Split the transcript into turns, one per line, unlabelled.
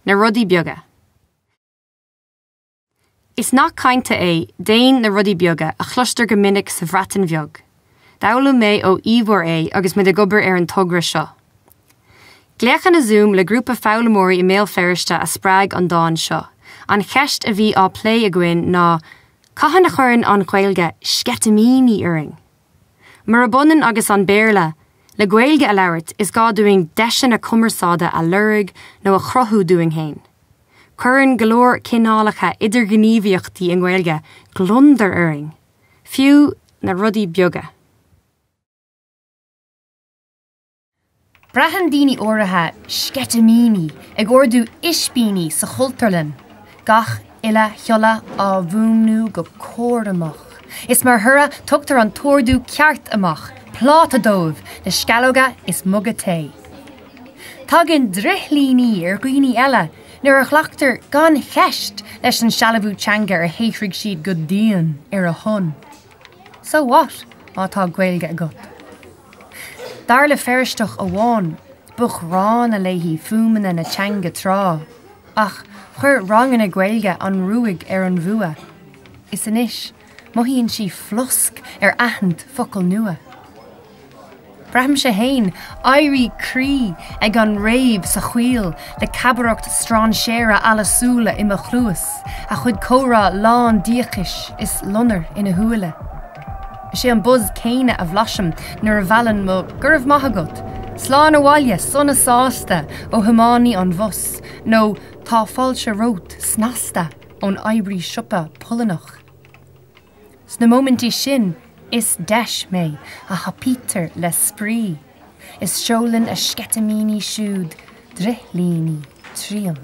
Na rudaí beaga. Is nath cainte é 'Déan na rudaí beaga' a chloistear go minic sa Bhreatain Bheag. D'fhoghlaim mé ó Ivor é agus muid ag obair ar an togra seo. Glaochanna Zoom le grúpa foghlaimeoirí i mBéal Feirste a spreag an dán seo. An cheist a bhí á plé againn ná 'Cathain a chuireann an Ghaeilge sceitimíní orainn? Murab ionann agus an Béarla, le Gaeilge a labhairt is gá dúinn deiseanna cumarsáide a lorg nó a chruthú dúinn féin. Cuireann go leor cineálacha idirghníomhaíochtaí i nGaeilge gliondar orainn, fiú na rudaí beaga. Braitheann daoine áirithe sceitimíní ag ordú ispíní sa Chultúrlann, gach uile shiolla á bhfuaimniú go cúramach, is mar thoradh tugtar an t-ordú ceart amach, pláta dóibh le sceallóga is muga tae. Tagann drithlíní ar dhaoine eile nuair a ghlactar gan cheist leis an sealbhú teanga ar shaothraigh siad go dian ar a shon. So what má tá Gaeilge agat? Dar le Feirsteach amháin, ba ghránna léi fuaimeanna na teanga tráth, ach chuir ranganna Gaeilge an ruaig ar an bhfuath. Is anois, mothaíonn sí flosc ar aithint focal nua. Braithimse fhéin éirí croí ag an rave sa choill le cabaireacht strainséara allasúla i mo chluas, a chuid comhrá lán díocais is lonair ina shúile. Is é an buzz céanna a bhlaisim nuair a mheallann mo 'Go raibh maith agat, slán abhaile' sona sásta ó thiománaí an bhus nó 'Tá fáilte romhat' snasta ón oibrí siopa Polannach. Sna móimintí sin, is deis mé a thapaítear le spraoi, is seolann a sceitimíní siúd drithlíní tríom.